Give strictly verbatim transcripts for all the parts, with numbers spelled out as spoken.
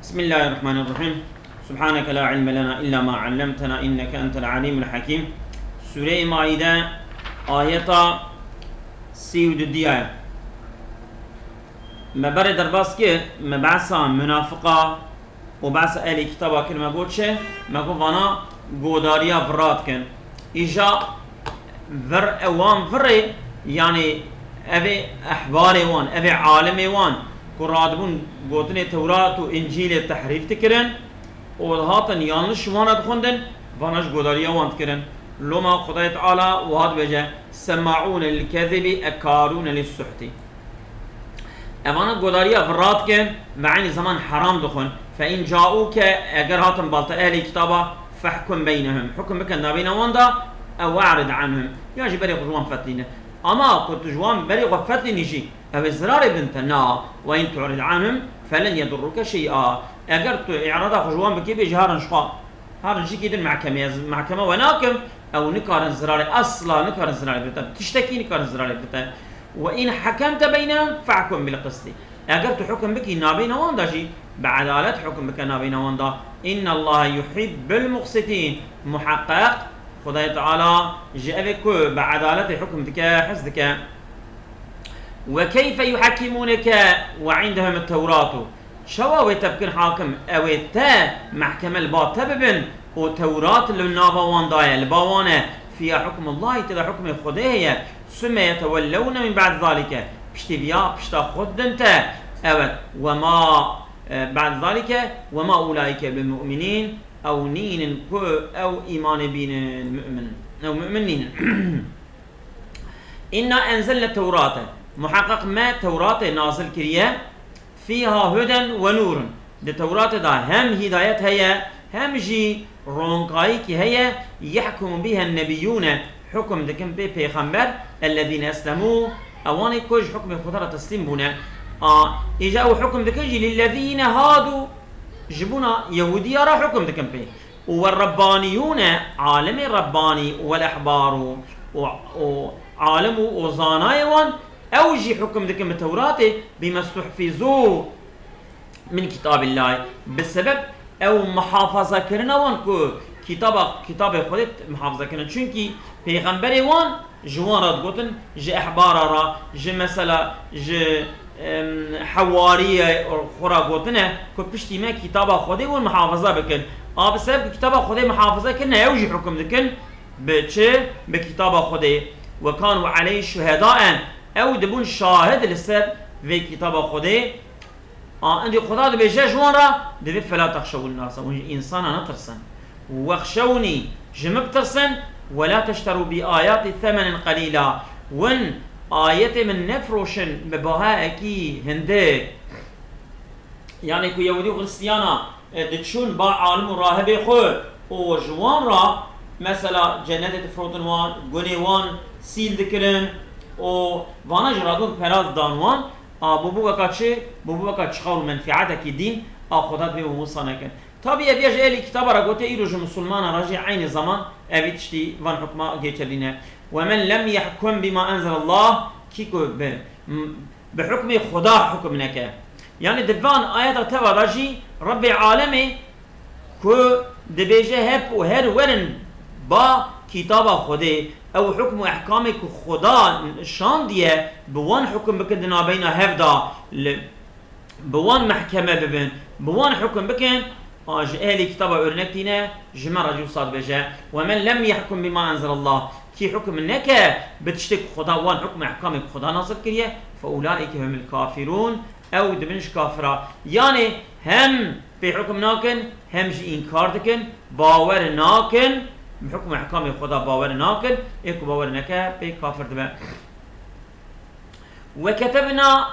بسم الله الرحمن الرحيم. سبحانك لا علم لنا إلا ما علمتنا إنك أنت العليم الحكيم. Sûreyê Maîde, ayeta sî û du diya ye. Me berê derbas kir, me behsa munafiqa û behsa ehlê kitaba kir, me got çi? Me got vana godariya vira dikin. Îja vir, ewan virê, yanî evê ehbarê wan, evê alimê wan ku radibûn gotinê Tewrat û Încîlê tehrîf dikirin û dihatin yanliş wana dixwendin, vana ji godariya wan dikirin. Loma Xwedayê Teala wiha dibêje, سماعون للكذب أكالون للسحت. Evana godariya vira dikin ve eynî zeman heram dixwin. فإن جاءوك, eger hatin bal te ehlê kitaba, فاحكم بينهم, hukum bikin nabeyna wan de, أو أعرض عنهم, ya jî berê xwe ji wan fetlîne. Ama ku tu ji wan berê xwe fetlînî jî, ew ê zirarê bidin te, na. وإن تعرض عنهم فلن يضروك شيئا. Eger tu îrada xwe ji wan bikî, bêjî herin ji xwe, herin jikî din mehkemê, ez mehkema we nakim, ew nikarin zirarê, esla nikarin zirarê bidin te, tiştekî nikarin zirarê bidin te. وإن حكمت بينهم فاحكم بالقسط. Eger tu hukum bikî nabeyna wan de jî, bi edalet hukum bike nabeyna wan de. إن الله يحب المقسطين. Muheqeq Xwedayê Teala ji evê ku bi edaletê hukum dike, hez dike. وكيف يحكمونك وعندهم التوراة. Çawa wê te bikin hakim, ew ê te mehkeme li ba te bibin û Tewrat li nava wan daye, li ba wan e, فيها حكم الله, tê de hukmê Xwedê heye. ثم يتولون من بعد ذلك. Piştî viya pişta xwe didin te. Evet. وما, e, بعد ذلك وما أولئك بالمؤمنين. Ew nînin ku ew îmanê bînin, mu'min. Ew mu'min nînin. إنا أنزلنا التوراة. Muheqeq me Tewratê nazil kiriye. فيها هدى ونور. Di Tewratê de hem hîdayet heye, hem jî ronkayîkî heye. يحكم بها النبيون. Hukum dikin pê pêxember. الذين أسلموا. Ewanê ku ji hukmê Xweda re teslîm bûne. A, îja ew hukum dikin jî للذين هادوا. Ji bona Yehûdiya re hukum dikin pê. والربانيون, alimê rebbanî, والأحبار, û, û alim û, û zanayê wan, ew jî hukum dikin bi Tewratê, بما استحفظوا من كتاب الله, bi sebeb ew muhafazakirina wan ku kitaba, kitabê Xwedê muhafaza kirin. Çunkî pêxemberê wan ji wan re digotin, ji ehbara re, ji mesela ji, em, hewariyê xwe re gotine ku piştî me kitaba Xwedê hûn muhafaza bikin. A bi sebeb ku kitaba Xwedê muhafaza kirine, ew jî hukum dikin bi çi? Bi kitaba Xwedê. وكانوا عليه شهداء. Ew dibûn şahid li ser vê kitaba Xwedê. A, indî Xuda dibêje ji wan re, divê فلا تخشوا الناس, hûn ji însana netirsin. واخشوني, ji min bitirsin, ولا تشتروا بآياتي ثمنا قليلا, hûn ayetê min nefiroşin bi bahayekî hindik. Yanî ku Yehûdî û Xristiyana, e, diçûn ba alim û rahibê xwe û ji wan re, mesela cennetê difirotin wan, gunê wan sîl dikirin û vana jî radon pera didan wan, A, bûbû weka çi? Bûbû weka çixar û menfeetekî dîn, a Xuda divê û wisa nekin. Tabî ev ya ji ehlî kitaba re gote, îro ji misilmana re jî eynî zeman evî tiştî van hukma geçerlî ne. ومن لم يحكم بما أنزل الله, kî ku bi, bi hukmê Xuda hukum neke. Yanî di van ayeta teva de jî Rebbê alemê ku dibêje hep û her werin ba kitaba Xwedê, ew hukm û ehkamê ku Xweda şandiye, bi wan hukum bikin di nabeyna hev de, li, bi wan mehkeme bibin, bi wan hukum bikin, a ji ehlê kitaba örnek tîne, ji me re jî wisa dibêje, ومن لم يحكم بما أنزل الله, kî hukum neke bi tiştê ku Xweda wan hukm û ehkamê ku Xweda nazil kiriye, فأولئك هم الكافرون, ew dibin ji kafira. Yanê hem pê hukum nakin, hem jî înkar dikin, bawer nakin, bi hukm û ehkamê Xweda bawer nakin, ê ku bawer neke, pê kafir dibe. وكتبنا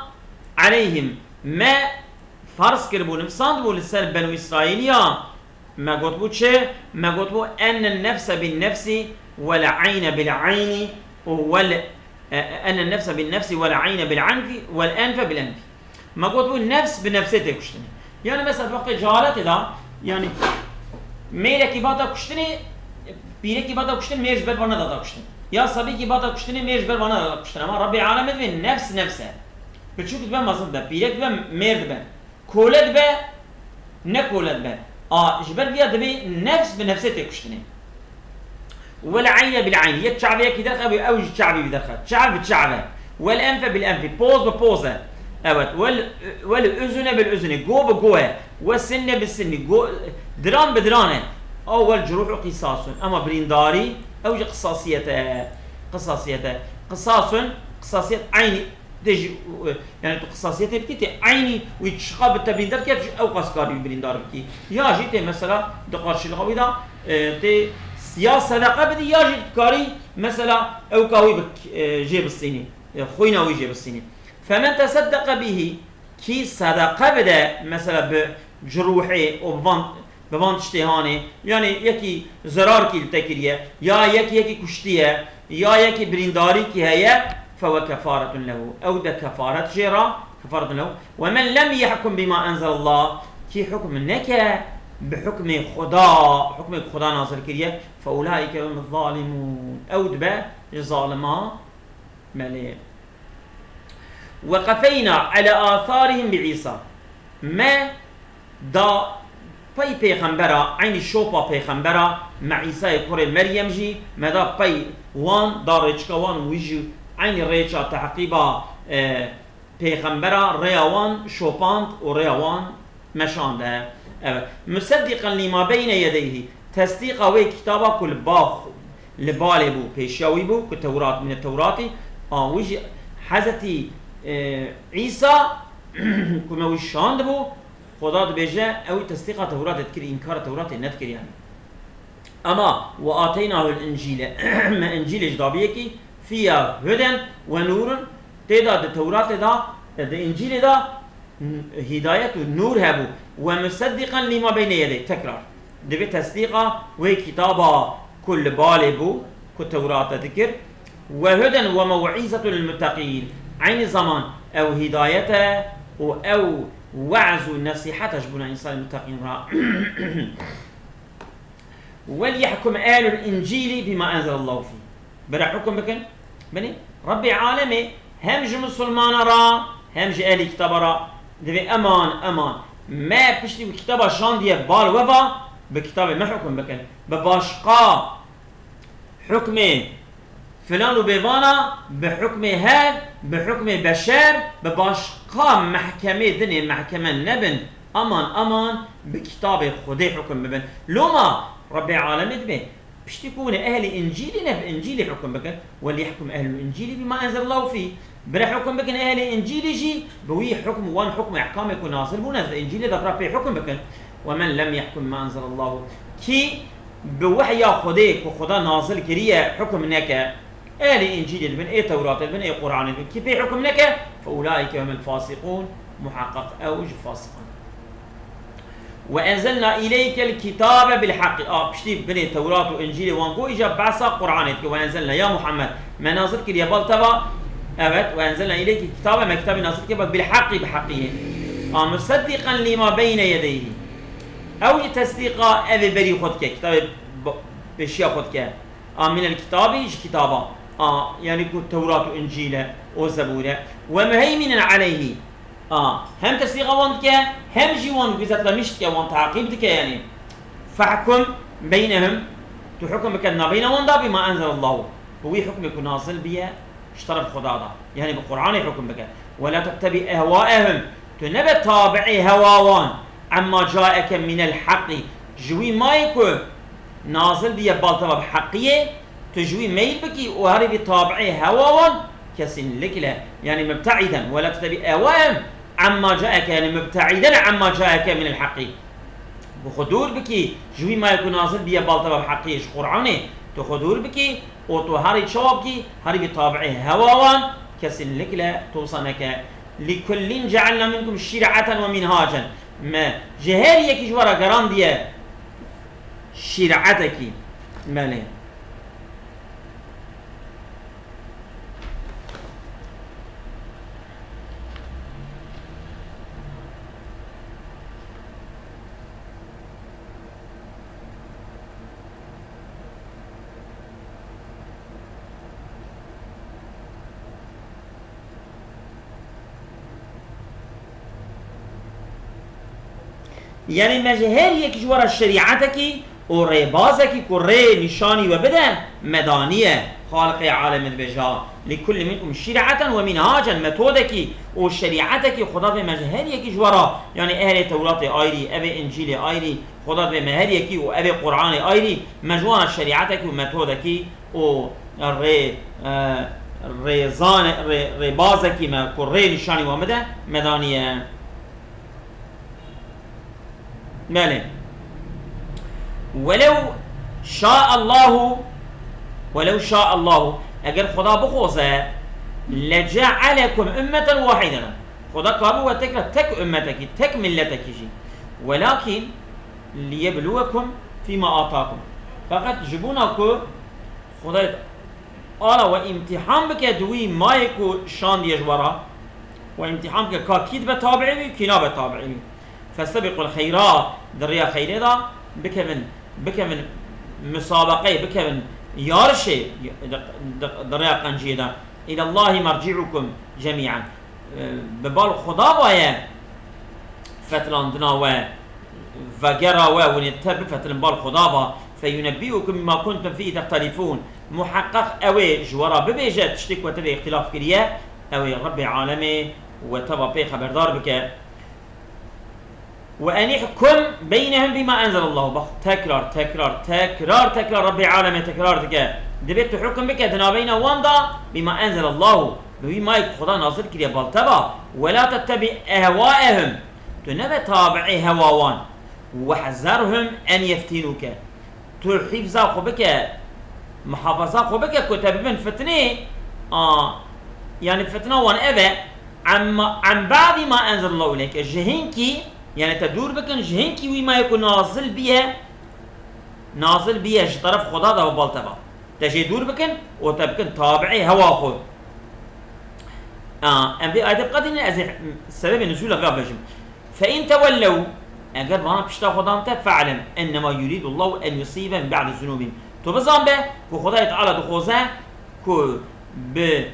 عليهم, me farz kiribû, nivsandibû li ser Benû Îsraîliya, me gotibû çi? Me gotibû, أن النفس بالنفس والعين بالعين وال-, e, أن النفس بالنفس والعين بالعين والأنف بالأنف. Me got bû nefs bi nefsê tê kuştinê. Yani mesela wextê cehaletê de, yani mêrekî bata kuştinê, pîrekî bata kuştin, mêr ji ber vana data kuştin. Ya sebîkî bata kuştinê, mêr ji ber vana data kuştin. Ama Rabbê Alemê divê nefs nefs e. Piçûk dibe mezin dibe, pîrek dibe mêr dibe. Kole dibe, Ne kole dibe. A, ji ber vîya divê nefs bi nefsê tê kuştinê. Wel eyne bil eyn. Yek çavê yekî derxe, ew jî çavê wî derxe. Çav bi çav e. Wel enfe bil enfi. Poz bi poz e. Evet. Wel, wel uzune bil uzuni. Go bi go e. Wel sinne bi sinni. Go, diran bi diran e. Ew wel curuhu qisasun. Ama birîndarî, ew jî qisasiyet e. Qisasiyet e. Qisasun, qisasiyet eynî. Tê jî, e, yani tu qisasiyetê bikî, tê eynî wî çiqa bi te birîndar kir, tu jî ew qas karî wî birîndar bikî. Ya jî tê mesela di qarşiliqa wî de, e, tê ya sedeqe bidî, ya jî dikarî mesela ewka wî bi, e, jê bistînî, e, xwîna wî jê bistînî. Femen teseddeqe bihî, kî sedeqe bide mesela bi curuhê û bi van Bi van tiştê hanê, yani yekî zerar kî li te kiriye, ya yekî yekî kuştiye, ya yekî birîndarî kî heye, fewe kefaretun lehu. Ew de kefaret jê re, kefaretun lehu. Ve men lem yehkum bima enzelallah, kî hukm neke bi hukmê Xuda, hukmê Xuda nazil kiriye, fe ulaike humuz zalimun. Ew dibe ji zalima Belê. Ve qefeyna ele atharihim bi Îsa. Me da pey pêxembera, eynî şopa pêxembera, me Îsayê kurê Meryem jî, me da pey wan, da rêçika wan, wî jî eynî rêça tehqîba, e, pêxembera, rêya wan şopand û rêya wan meşande. Evet. Museddiqen lima beyne yedeyhi. Tesdîqa wê kitaba ku li ba, li balê bû, pêşiya wî bû, ku Tewrat, mine Tewratî, a wî jî Hezretî, e, Îsa, ku me wî şandibû, Xuda dibêje, ew tesdîqa Tewratê dikir, înkara Tewratê nedikir yani. Ama ve ateynahul încîle, me Încîlê ji dabiyekî, fiya huden ve nûrun, tê de di Tewratê de, di Încîlê de, n-, hîdayet û nûr hebû. Ve museddiqen lima beyne yedeyh. Tekrar. Divê tesdîqa wê kitaba ku li balê bû, ku Tewrate dikir. Ve huden ve mew'îzetun lil muttaqîn. Eynî zaman ew hîdayet e û ew we'z û nesîhet e ji bona însanê muttaqîn re. Wel yehkum ehlul încîlî bîma enzelallahu fîh. Bira hukm bikin. Binê Rebbê alemê hem ji misilmana re, hem ji ehlî kitaba re divê eman, eman. Me piştî wî kitaba şandiye bal we va, bi kitabê me hukm bikin. Bi başqa hukmê filan û bêvana, bi hukmê hev, bi hukmê beşer, bi başqa mehkemê dinê mehkeme nebin. Aman, aman bi kitabê Xwedê hukm bibin. Loma Rebbê alemê dibê, piştî ku hûn ê ehlî Încîlî ne, bi Încîlî hukm bikin. Wel yehkum ehlul încîlî bîma enzelallahu fîh. Bira hukm bikin ehlê Încîlê jî bi wî hukm, wan hukm û ehkamê ku nazil bûne di Încîlê de bira pê hukm bikin. Ve men lem yehkum bima enzelallahu. Kî bi wehya Xwedê ku Xweda nazil kiriye hukm neke, ehlê Încîlê dibin, ê Tewratê dibin, ê Quranê dibin. Kî pê hukm neke, fe ulaike humul fasiqûn, muheqeq ew ji fasiqan. Ve enzelna ileykel kitabe bil haqqi. A, piştî binê Tewrat û Încîlê wan got, îca behsa Qur'anê dike. Ve enzelna, ya Muhammed, me nazil kiriye bal te va. Evet, ve enzelna ileykel kitabe, me kitabê nazil kiriye bal bil haqqi, bi heqiyê. A, museddiqen lima beyne yedeyhi. Ew jî tesdîqa evê berî xwe dike, kitabê b-, pêşiya xwe dike. A, minel kitabî, ji kitaba. A, yani ku Tewrat û Încîl e, û Zebûr e. Ve muheyminen aleyhî. A, hem tesdîqa wan dike, hem jî wan guzetlemiş dike, wan taqîb dike yani. Fehkum beynehum, tu hukm bike nabeyna wan da bima enzelallahu. Bi wî hukmê ku nazil biye, ji teref Xuda da. Yani bi Qur'anê hukm bike. Ve la tettebî ehwaehum. Tu nebe tabi'ê hewa wan. Emma caeke minel haqqi. Ji wî mayê ku nazil biye bal te va bi heqiyê, tu ji wî meyl bikî û herî bî tabi'ê hewa wan, kesinlikle. Yani mubte'iden. Ve la tettebî ehwaehum. Emma caeke, yani mubte'iden emma caeke minel haqqi. Ku xwe dûr bikî, ji wî mayê ku nazil biye bal te va bi heqiyê ji Qur'anê, tu xwe dûr bikî û tu herî çawa bikî, herî bî tabi'ê hewa wan, kesinlikle tu wisa neke. Likullin cealna minkum şîr'eten ve minhacen. Me ji her yekî ji we re gerandiye şîr'etekî. Belê. Yanî me ji her yek ji we re şerîetekî û rêbazekî ku rê nîşanî we bide, me daniye. Xaliqê alemê dibêje, "Li kulli minkum şîr'eten we minhacen", metodekî û şerîetekî Xuda vê me ji her yekî ji we re, yanî ehlê Tewratê ayrî, evê Încîlê ayrî, Xuda vê me her yekî û evê Qur'anê ayrî, me ji wan re şerîetekî û metodekî û rê, e, rêzane-, rê-, rêbazekî me ku rê nîşanî we bide, me daniye. Belê. Welew şa'allahu, welew şa'allahu, eger Xuda bixwaze, lece'alekum ummeten wahideten. Xuda kabû we tek re tek ummetekî, tek milletekî jî. Welakin liyebluwekum fîma atakum. Feqet ji bona ku Xuda Ala we îmtîhan bike di wî mayê ku şandiye ji we re. We îmtîhan bike ka kî dibe tabi'ê wî û kî nabe tabi'ê wî. Festebiqul xeyrat, di rêya xeyrê de bikevin, bikevin musabeqeyê, bikevin yarişê di, di, di rêya qenciyê de. Îlallahî merci'ukum cemî'en. Bi bal Xuda vaye fetilandina we, vegera we, winê te bifetilin bal Xuda va, feyunebbi'ukum bima kuntum fîhî tehtelîfûn. Muheqeq ew ê ji we re bibêje tiştê ku we tevê îxtîlaf kiriye, ew ê Rebbê alemê we teva pê xeberdar bike. Ve enihkum beynehum bima enzelallahu. Bak, tekrar, tekrar, tekrar, tekrar Rebbê alemê tekrar dike. Divê tu hukm bike di navbeyna wan de bima enzelallahu. Bi wî mayê ku Xuda nazil kiriye bal teva. Ve la tettebi ehwaehum. Tu nebe tabi'ê hewa wan. Wehzerhum en yeftînûke. Tu hîfza xwe bike, muhafaza xwe bike ku te bibin fitnê, a, yanî fitna wan ev e, emma, em ba'dî ma enzelallahu ileyke, ji hinkî, yanî te dûr bikin, ji hinkî wî mayê ku nazil biye, nazil biye ji teref Xuda de û bal te ba. Te jê dûr bikin û te bikin tabi'ê hewa xwe. A, em vê ayetê biqedînin, ez ê sebebê nuzûla vê bêjim. Fe in tewellew, eger vana pişta xwe dan te, fe'lem ennema yuridullahu en yusîbehum ba'de zunûbihim. Tu bizan be ku Xwedayê Teala dixwaze ku bi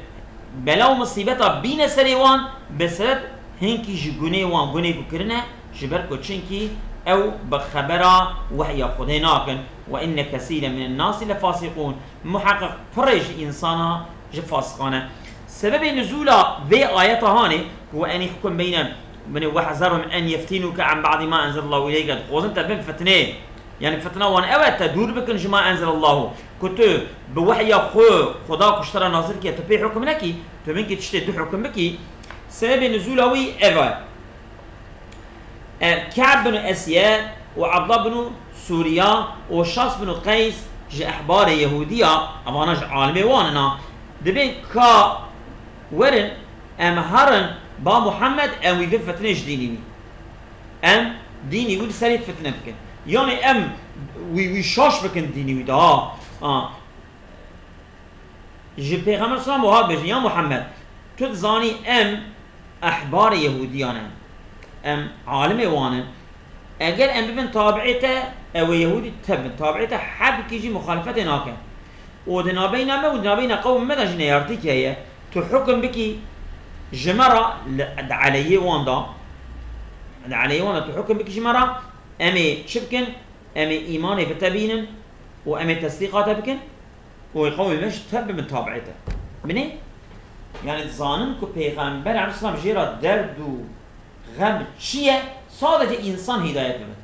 bela û misîbeta bîne serê wan, bi sebeb hinkî ji gunê wan, gunê ku kirine, ji ber ku çinkî ew bi xebera wehya Xwedê nakin. Ve inne kesîren minen nasi lefasîqûn. Muheqeq pirê ji însana ji fasiqan e. Sebebê nuzûla vê ayeta hanê ku ve enî hukum beyne, binê, "Wehzerhum en yeftînûke an ba'dî ma enzelallahu ileyke", dixwazin te bin fitnê. Yanî fitna wan ew e, te dûr bikin ji ma enzelallahu. Ku tu bi wehya xwe, Xuda ku ji te re nazil kiriye, tu pê hukum nekî, tu minkî tiştê du hukum bikî. Sebebê nuzûla wî ev e. E, Ka'b bin Esye û Abdullah bin Sûriya û Şas bin Qeys ji ehbarê Yehûdiya, evana ji alimê wan in a. Dibên ka werin, em herin ba Muhammed, em wî bin fitnê ji dînî wî. Em dînî wî li serê fitne bikin. Yanî em wî, wî şaş bikin dînî wî de, ha. Ha. Ji Pêxember selam wiha dibêjin, ya Muhammed, tu dizanî em ehbarê Yehûdiyan in. Em alimê wan in. Eger em bibin tabi'ê te, ew ê Yehûdî te bin. Tabi'ê te hebkî jî muxalefetê nake. Û di nabeyna me û di nabeyna qewmê me de jî neyartîkî heye. Tu hukum bikî ji me re li, di eleyê wan de, di eleyê wan de tu hukum bikî ji me re, em ê çi bikin? Em ê îmanê bi te bînin û em ê tesdîqa te bikin. Û ê qewmê me ji te bibin tabi'ê te. Binê, yanî dizanin ku Pêxember aleyhisselam jê re derd û xem çi ye, sadece însan hîdayet bibin.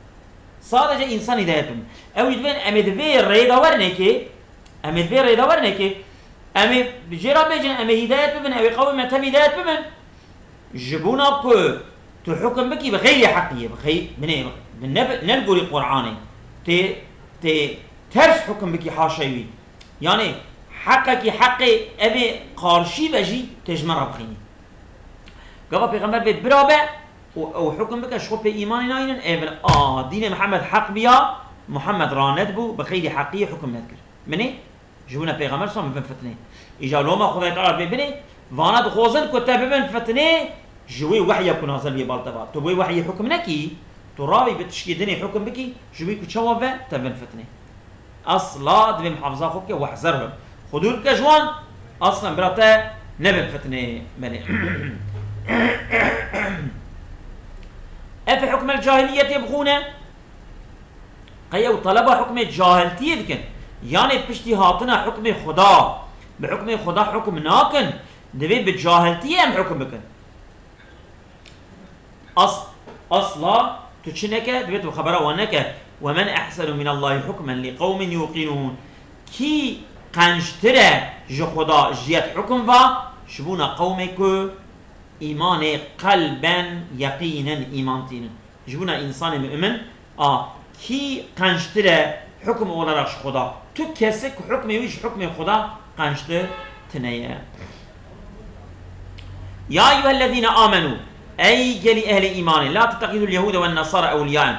Sadece însan hîdayet bibin. Ew jî dibên em ê di vê rêda werinekê, em ê di vê rêda werinekê, em ê jê re bêjin, em ê hîdayet bibin, ew ê qewmê me tev hîdayet bibin. Ji bona ku tu hukum bikî bi xeyrê heqî ye, bi xey-, binê, bi ne, ne li gorî Qur'anê. Tê, tê ters hukum bikî haşa wî. Yanî heqekî heqê evê qarşî ve jî tê ji me re bixînî. Gava Pêxember vê bira be û ew hukum bike, ji xwe pê îmanê nayînin, ê bin, a, dînê Mihemed heq biya, Mihemed ranedibû, bi xeyrî heqiyê hukum nedikir. Binê, Ji wina Pêxember sallam bibin fitnê. Îja loma Xwedayê Teala vê binê, vana dixwazin ku te bibin fitnê, ji wê wehya ku nazil bî bal te va. Tu wê wehyê hukum nekî, tu ravî bi tişkî dinê hukum bikî, ji wî ku çawa ve te bin fitnê. Asla divê muhafaza xwe bike, wehzerhum. Xwe dûr bike ji wan, aslan bira te nebin fitnê. Belê. Efe hukmel cahiliyet yebxûne? Qey ew teleba hukmê cahiltiyê dikin? Yanê piştî hatina hukmê Xuda, bi hukmê Xuda hukm nakin, divê bi cahiltiyê em hukm bikin. As-, asla tu çi neke, divê tu xebera wan neke. "Ve men ehsenu minallahi hukmen li qewmin yuqinûn." Kî qenctir e ji Xuda, ji yet hukm va, ji bona qewmê ku îmanê qelben yeqîn in, îman tînin. Ji bona însanê mu'min, a, kî qenctir e hukm olarak ji Xuda? Tu kesik hukmê wî ji hukmê Xuda qenctir tine ye. Ya eyyuhellezîne amenû, ey gelî ehlê îmanê, la tettexîzul yehûde wen nesara ewliyaen.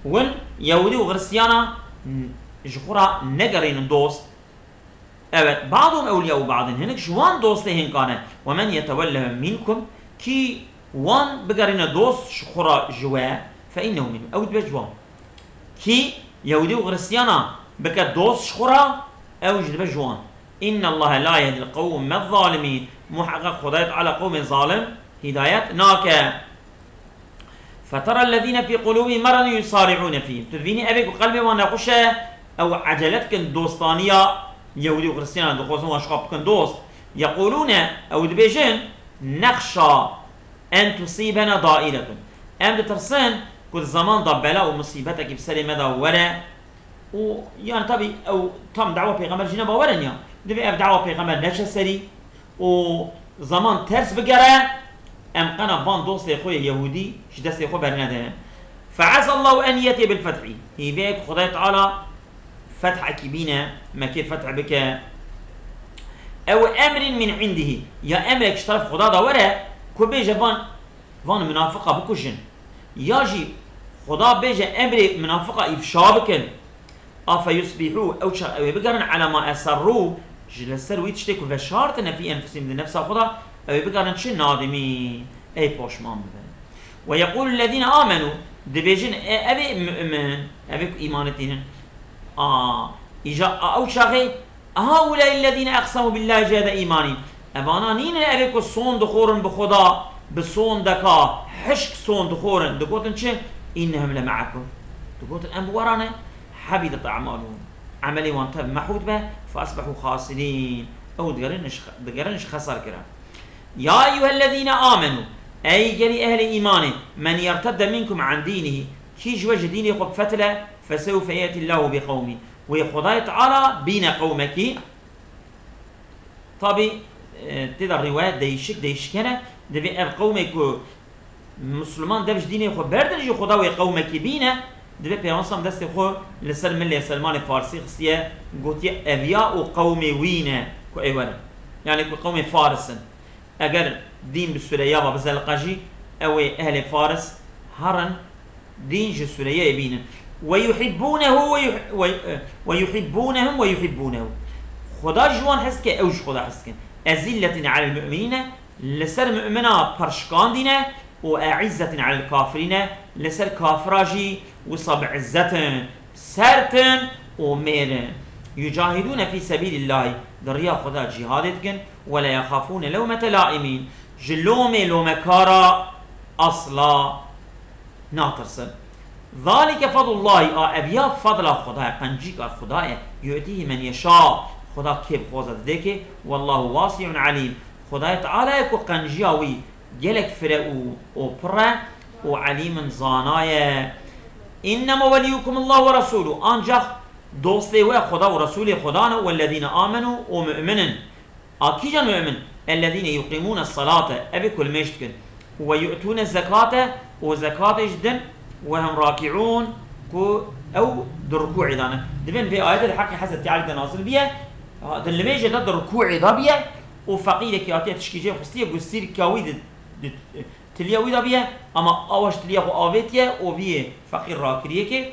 Win Yehûdî û Xiristiyana ji xwe re negerînin dost. Evet, ba'duhum ewliya'u ba'din. Hinek ji wan dostê hinka ne. Ve men yetewellehum minkum, kî wan bigerîne dost ji xwe re ji we, fe innehu minhum. Ew dibe ji wan. Kî Yehûdî û Xiristiyana bike dost ji xwe re, ew jî dibe ji wan. Innallaha la yehdil qewmez zalimîn. Muheqeq Xwedayê Teala qewmê zalim hîdayet nake. Feterellezîne fî qulûbihim meradun yusari'ûne fîhim. Tu dibînî evê ku qelbê wan nexweş e, ew ecele dikin dostaniya Yehûdî û Xiristiyana, dixwazin wan ji xwe bikin dost. Yeqûlûne, ew dibêjin, nexşa en tusîbena dairetun. Em ditirsin ku di zeman de bela û musîbetekî bi serê me de were û, yani, tabî ew tam dawa pêxember jî ne bawer in ya. Divê ev dawa pêxember neçe serî û zeman ters bigere, em qena van dostê xwe yê Yehûdî ji destê xwe bernedin. Fe'esallahu en yetiye bil fethî. Hîvê ku Xwedayê Teala fethekî bîne, Mekê feth bike. Ew emrin min indihî. Ya emrek ji teref Xweda de were ku bêje van, van munafiqa bikujin. Ya jî Xweda bêje emrê munafiqa îfşa bikin. Afe yusbihû, ew çax ew ê bigerin, ala ma eserrû, ji li ser wî tiştê ku veşartine fî enfusîm di nefsa xwe de, ew ê bigerin çi? Nadimîn, ey poşman bibin. Ve yeqûlul lezîne amenû, dibêjin, e, ev ê mu'min, ev ê ku îmanê tînin. A, îja, a, ew çaxê, Ehaulâi lezîne eqsemû billâhi cehde îmanî. Evana nînin ev ê ku son dixorin bi Xweda, bi sondeka hişk son dixorin. Digotin çi? Înnehum le me'ekum. Digotin em bi we re ne. Hebitet e'malûhum. Emelê wan tev mehû dibe. Fe esbehû xasirîn. Ew digerin ji, digerin ji xesar kirin. Ya eyyuhellezîne amenû. Ey gelî ehlê îmanê. Men yertedde minkum an dînihî. Kî ji we ji dînê xwe bifetile, fesewfe ye'tillâhu bi qewmî. Wê Xwedayê Teala bîne qewmekî. Tabî, e, tê de rîwayet değişik değişik hene. Divê ev qewmê ku Misliman dev ji dînê xwe berdin jî Xweda wê qewmekî bîne. Divê Pêxember destê xwe li ser milê Selmanê Farsî xistiye, gotiye, "Ev ya û qewmê wî ne ku ê werin." Yani ku qewmê Faris in. Eger dîn bi Sureyya ve bizeliqe jî, ew ê ehlê Faris herin dîn ji Sureyyeyê bînin. Ve yuhibbûnehu ve yuh-, ve, ve yuhibbûnehum ve yuhibbûnehu. Xweda ji wan hez dike, ew ji Xweda hez dikin. Ezîlletîn alel mu'minîne, li ser mu'mina perşikandî ne, û e'îzzetîn alel kafirîne, li ser kafira jî wisa bi izzet in. Sert in û mêr in. Yucahidûne fî sebîlillahî, di riya Xweda cîhadê dikin, we le yexafûne lewmete laîmîn, ji lomê lomekara asla natirsin. Zalike fadlullahî, a ev ya fadla Xweda ye, qencîka Xweda ye, yu'tîhî men yeşa, Xweda kê bixwaze didê kê, wallahu wasi'un alîm, Xwedayê Teala ye ku qenciya wî gelek fire û, û pir e û elîmin zana ye. Înnema weliyukumullahu ve resûlû. Ancax dostê we Xweda û Resûlê Xweda ne, wellezîne amenû û mu'min in. A kîjan mu'min? Ellezîne yuqîmûne salate. Ev ê ku limêj dikin. Ve yu'tûne zekate û zekatê jî din. Ve hum rakî'ûn, ku ew di rukûê de ne. Dibên vê ayetê di heqê Hezretî Elî de nazil biye. Ha, di limêjê de di rukûê de biye û feqîrekî hatiye tişkî jê xistiye, ku sîrka wî di, di, tiliya wî de biye, ama awa ji tiliya xwe avêtiye û vî yê feqîr rakiriye kê.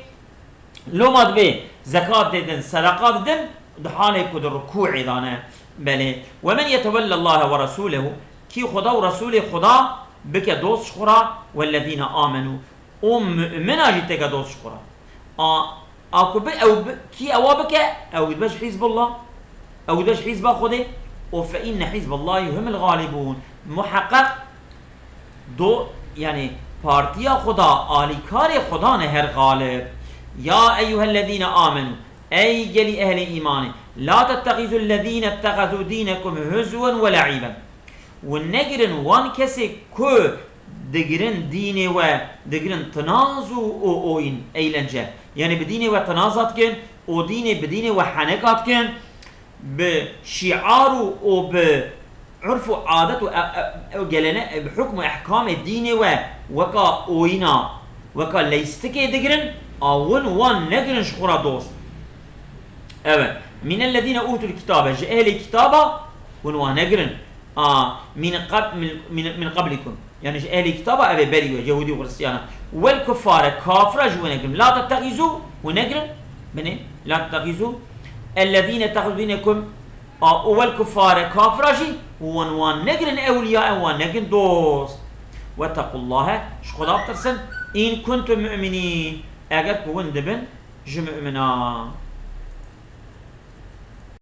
Loma divê zekat didin, sedeqa didin, di halê ku di rukûê de ne. Belê. Ve men yetewellallahe ve resûlehu, kî Xweda û Resûlê Xweda bike dost ji xwe re, wellezîne amenû, û mu'mina jî têke dost ji xwe re. A, a ku bi, ew bi, kî ewa bike, ew dibe ji Hîzbullah, ew dibe ji Hîzba Xwedê, û fe inne Hîzballahî humul galibûn. Muheqeq do, yani, Partiya Xuda, alîkarê Xuda ne her xalib. Ya eyyuhellezîne amenu, ey gelî ehlê îmanê, la tettexîzû lezîne ittexezû dînekum huzwen ve le'îben. Û negirin wan kesê ku digirin dînê we, digirin tinaz û, û oyîn, eğlence. Yanî bi dînê we tinaza dikin, û dînê bi dînê we heneka dikin, bi şiar û, û bi urf û adet û e, e, e, gelene, e, bi hukm û ehkamê dînê we weka oyîna, weka leystikê digirin, a win wan negirin ji xwe re dost. Evet. Mînellezîne ûtul kitabe, ji ehlê kitaba win wan negirin. A, min qab-, min, min, min qablikum. Yanî ji ehlê kitaba, ev ê berî we, Yehûdî û Xristiyana. Wel kuffare, kafira ji we negirin. La tettexîzû, we negirin. Binê, la tettexîzû. Ellezîne ittexezû dînekum, a, û wel kuffare, kafira jî, wan, wan negirin ewliya, ew wan negirin dost. Wettequllahe, ji Xuda bitirsin. În kuntum mu'minîn, eger ku hûn dibin ji mu'minan.